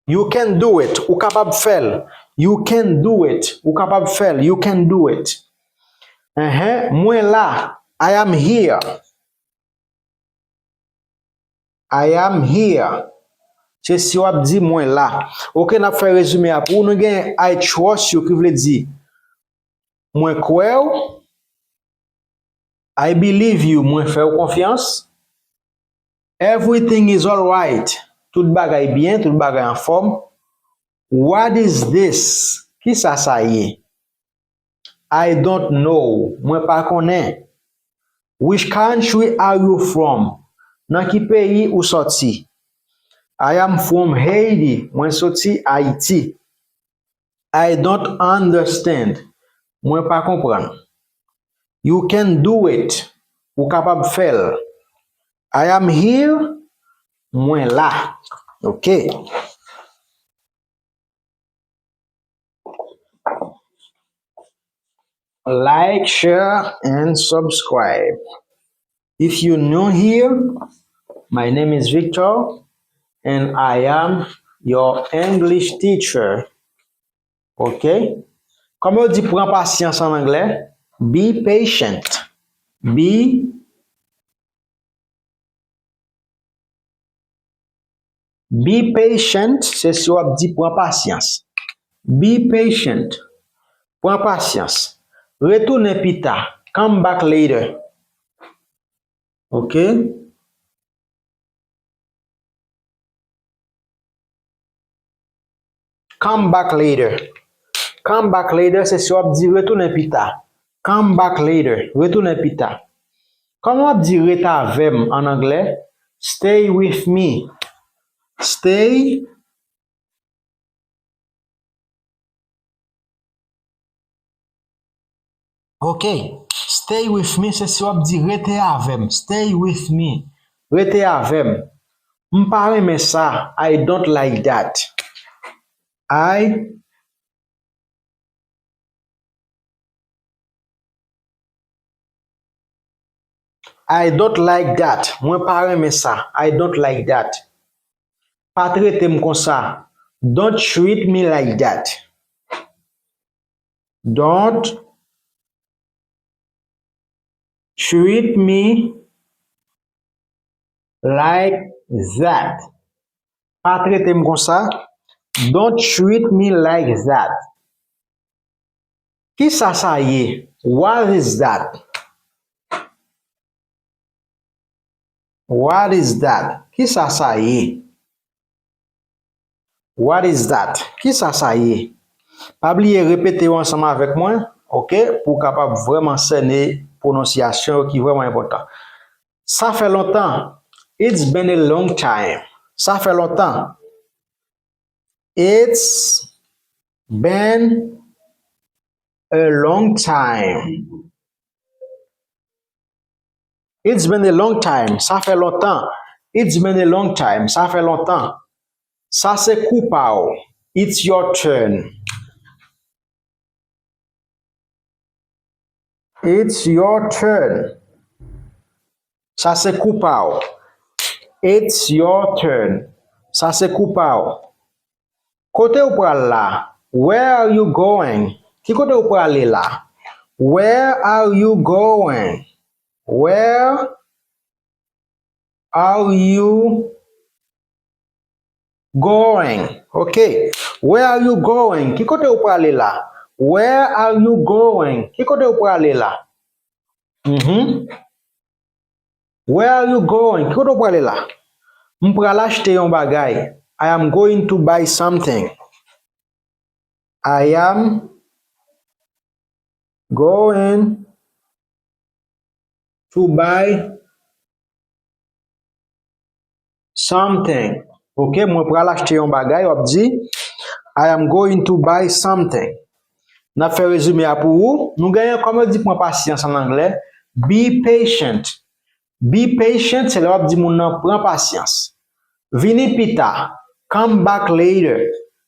You can do it. Ou kapab fè l. You can do it. Ou kapab fè l. You can do it. Enhen, mwen la. I am here. I am here. Se si w ap di mwen la. Ok, n ap fè rezime a pou ou. Nou gen I trust you ki vle di mwen kwè w. I believe you, mwen fè w konfyans. Everything is alright. Tout bagay byen, tout bagay anfòm. What is this? Kisa sa ye? I don't know. Mwen pa konnen. Which country are you from? Nan ki peyi ou soti? I am from Haiti. Mwen soti Ayiti. I don't understand. Mwen pa konprann. You can do it. Ou kapab fè l. I am here. Mwen la. Ok. Like, share, and subscribe. If you new here, my name is Victor, and I am your English teacher. Ok? Kòman yo di pran pasyans an anglè? Be patient. Be, be patient, se si w ap di pran pasyans. Be patient. Pran pasyans. Retounen pita. Come back later. Ok? Come back later. Come back later, se si w ap di retounen pita. Come back later, retounen pita. Kòman w ap di rete avè m an anglè? Stay with me. Stay Ok. Stay with me, se si w ap di rete avè m. Stay with me. Rete avè m. M pa renmen sa. I don't like that. I I don't like that. Mwen pa renmen sa. I don't like that. Pa trete m konsa. Don't treat me like that. Don't treat me like that. Pa trete m konsa. Don't treat me like that. Kisa sa ye? What is that? What is that? Kisa sa ye? What is that? Kisa sa ye? Pa bliye repete yo ansanm avèk mwen, oke, pou w kapab vrèman sène pwononsyasyon yo ki vrèman enpòtan. Sa fè lontan. It's been a long time. Sa fè lontan. It's been a long time. It's been a long time. Sa fè lontan. It's been a long time. Sa fè lontan. Sa se kou pa w. It's your turn. It's your turn. Sa se kou pa w. It's your turn. Sa se kou pa w. Kote w pral la? Where are you going? Ki kote w prale la? Where are you going? Where are you going? Ok. Where are you going? Ki kote w prale la? Where are you going? Ki kote w prale la? Mhm. Where are you going? Ki kote w prale la? M pral achte yon bagay. I am going to buy something. I am going to buy something. Ok, mwen pral achte yon bagay, w ap di, I am going to buy something. N ap fè rezime a pou ou. Nou genyen, kòm yo di pran pasyans an anglè, be patient. Be patient, se lè w ap di moun nan pran pasyans. Vini pita. Come back later.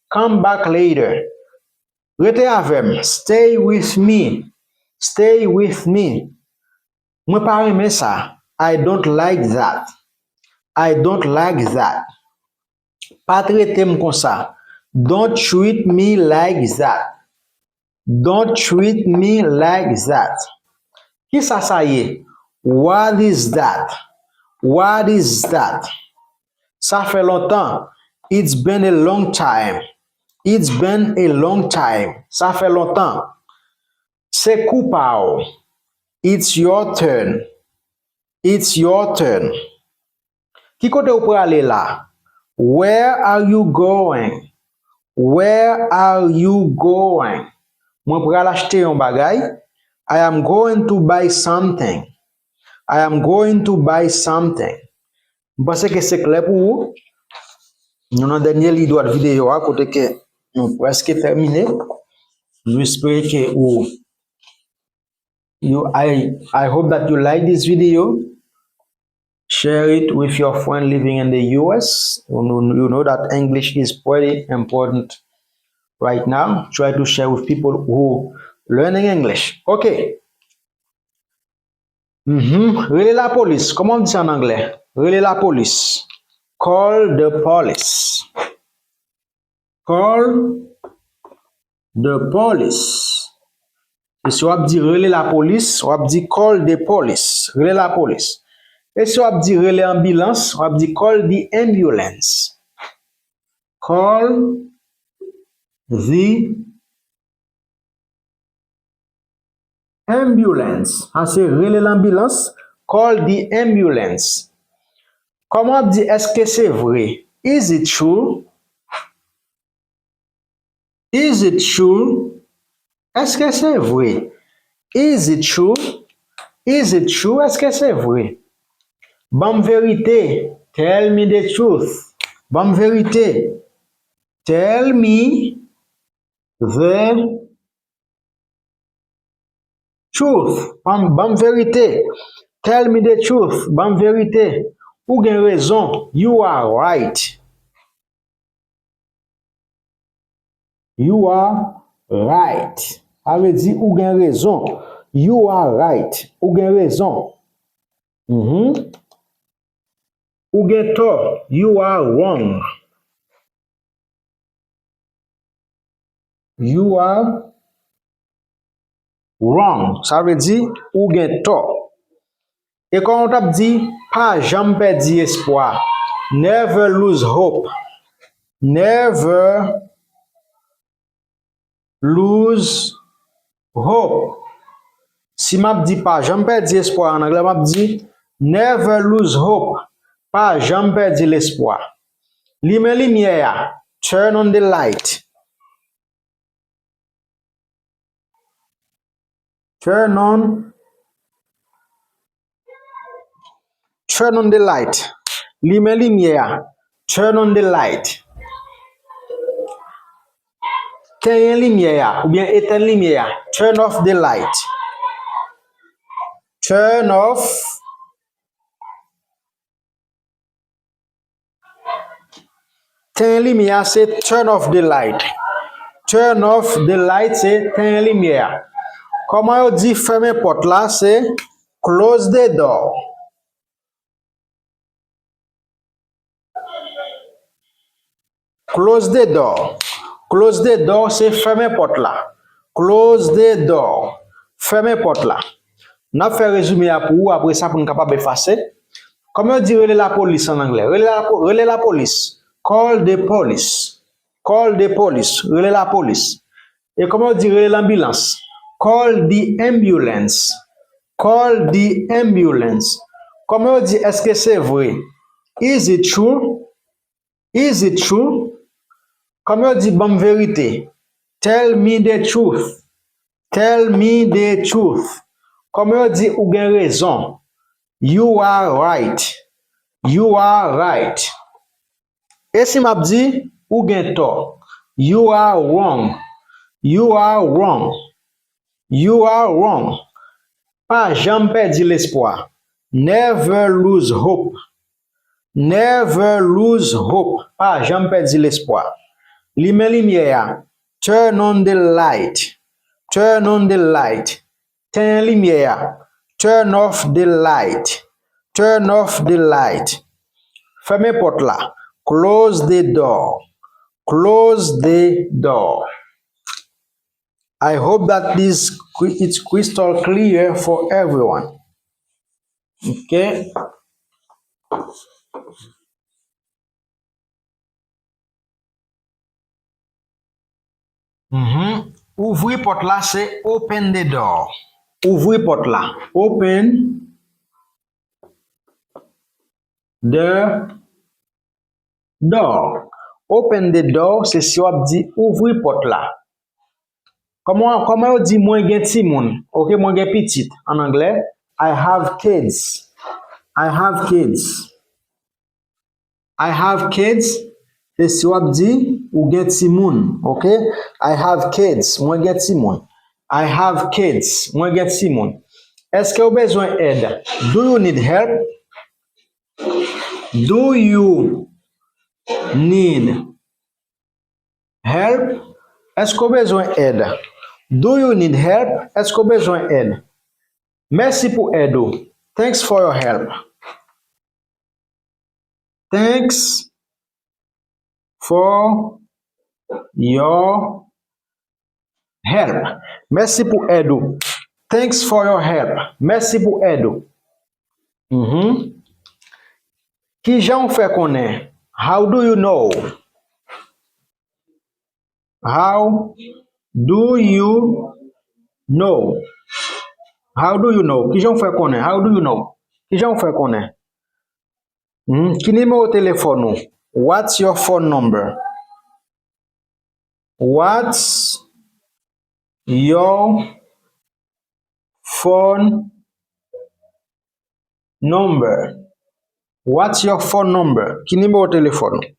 Come back later. Rete avè m. Stay with me. Stay with me. Mwen pa renmen sa. I don't like that. I don't like that. Pa trete m konsa. Don't treat me like that. Don't treat me like that. Kisa sa ye? What is that? What is that? Sa fè lontan. It's been a long time. It's been a long time. Sa fè lontan. Se kou pa w. It's your turn. It's your turn. Ki kote w prale la? Where are you going? Where are you going? Mwen pral achte yon bagay. I am going to buy something. I am going to buy something. M panse ke se klè pou ou. Nou nan dènye liy dwat videyo a, kote ke nou prèske tèmine. Nou espere ke ou you I I hope that you like this video. Share it with your friend living in the U S. You know, you know that English is pretty important right now. Try to share with people who learning English. Ok. Mhm. Rele lapolis. Kòman w di sa an anglè? Rele lapolis. Call the police. Call the police. E si w ap di rele lapolis, w ap di call the police. Rele lapolis. E si w ap di rele anbilans, w ap di call the ambulance. Call the ambulance. Sa se rele lanbilans. Call the ambulance. Kòman w ap di èske se vre? Is it true? Is it true? Èske se vre? Is it true? Is it true? Èske se vre? Ban m verite. Tell me the truth. Ban m verite. Tell me the truth. Ban m, ban m verite. Tell me the truth. Ban m verite. Ou gen rezon. You are right. You are right. Sa vle di ou gen rezon. You are right. Ou gen rezon. Mhm. Ou gen tò. You are wrong. You are wrong. Sa vle di ou gen tò. E kòman w t ap di pa janm pèdi espwa? Never lose hope. Never lose hope. Si m ap di pa janm pèdi espwa an anglè, m ap di never lose hope. Pa janm pèdi lespwa. Limen limyè a. Turn on the light. Turn on, turn on the light. Limen limyè a. Turn on the light. Tenyen limyè a, oubyen etenn limyè a. Turn off the light. Turn off. Tenyen limyè a se turn off the light. Turn off the light se tenyen limyè a. Kòman yo di fèmen pòt la? Se close the door. Close the door. Close the door se fèmen pòt la. Close the door. Fèmen pòt la. N ap fè rezime a pou ou, apre sa pou n kapab efase. Kòman yo di rele lapolis an anglè? Rele lapo-, rele lapolis. Call the police. Call the police. Rele lapolis. E kòman yo di rele lanbilans? Call the ambulance. Call the ambulance. Kòman yo di èske se vre? Is it true? Is it true? Kòman yo di ban m verite? Tell me the truth. Tell me the truth. Kòman yo di ou gen rezon? You are right. You are right. E si m ap di ou gen tò? You are wrong. You are wrong. You are wrong. Pa janm pèdi lespwa. Never lose hope. Never lose hope. Pa janm pèdi lespwa. Limen limyè a. Turn on the light. Turn on the light. Tenyen limyè a. Turn off the light. Turn off the light. Fèmen pòt la. Close the door. Close the door. I hope that this cri-, it's crystal clear for everyone. Okay. Mhm. Ouvri pòt la se open the door. Ouvri pòt la. Open the door. Open the door se si w ap di ouvri pòt la. Kòman, kòman yo di mwen gen timoun? Ok, mwen gen pitit. An anglè, I have kids. I have kids. I have kids. Se si w ap di ou gen timoun. Ok? I have kids. Mwen gen timoun. I have kids. Mwen gen timoun. Èske w bezwen èd? Do you need help? Do you need help? Èske w bezwen èd? Do you need help? Èske w bezwen èd? Mèsi pou èd ou. Thanks for your help. Thanks for your help. Mèsi pou èd ou. Thanks for your help. Mèsi pou èd ou. Mhm. Kijan w fè konnen? How do you know? How do you know? How do you know? Kijan w fè konnen? How do you know? Kijan w fè konnen? Hmm, ki nimewo telefòn ou? What's your phone number? What's your phone number? What's your phone number? Ki nimewo telefòn ou?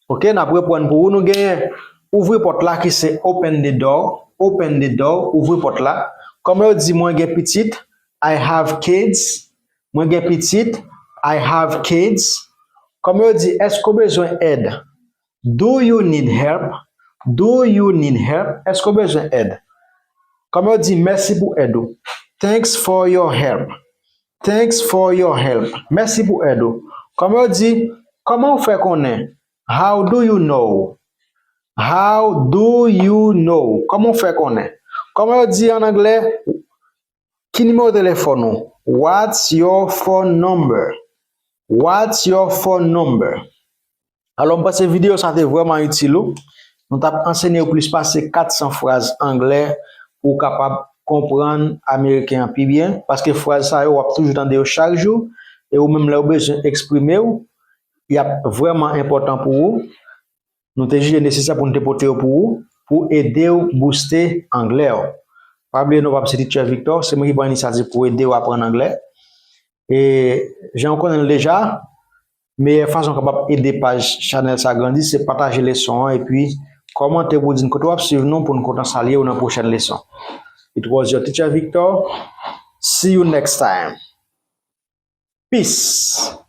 Ok, n ap reprann pou ou. Nou genyen ouvri pòt la ki se open the door. Open the door, ouvri pòt la. Kòman yo di mwen gen pitit? I have kids. Mwen gen pitit. I have kids. Kòman yo di èske w bezwen èd? Do you need help? Do you need help? Èske w bezwen èd? Kòman yo di mèsi pou èd ou? Thanks for your help. Thanks for your help. Mèsi pou èd ou. Kòman yo di, kòman w fè konnen? How do you know? How do you know? Kòman w fè konnen? Kòman yo di an anglè? Ki nimewo telefòn ou? What's your phone number? What's your phone number? Alò, m panse videyo sa te vrèman itil ou. Nou t ap ansenye ou plis pase kat san fraz anglè pou w kapab konprann ameriken an pi byen, paske fraz sa yo, w ap toujou tande yo chak jou, e ou menm lè w bezwen eksprime w, y ap vrèman enpòtan pou ou. nou te jije nesesè pou nou te pote yo pou ou, pou ede w booste anglè w. Pa bliye non pa m se Teacher Victor, se mwen ki pran inisyativ pou ede w aprann anglè. E jan w konnen l deja, meyè fason w kapab ede paj chanèl sa grandi se pataje leson an epi kòmante pou di n kote w ap swiv nou pou n kontan salye w nan pwochèn leson. It was your teacher Victor. See you next time. Peace.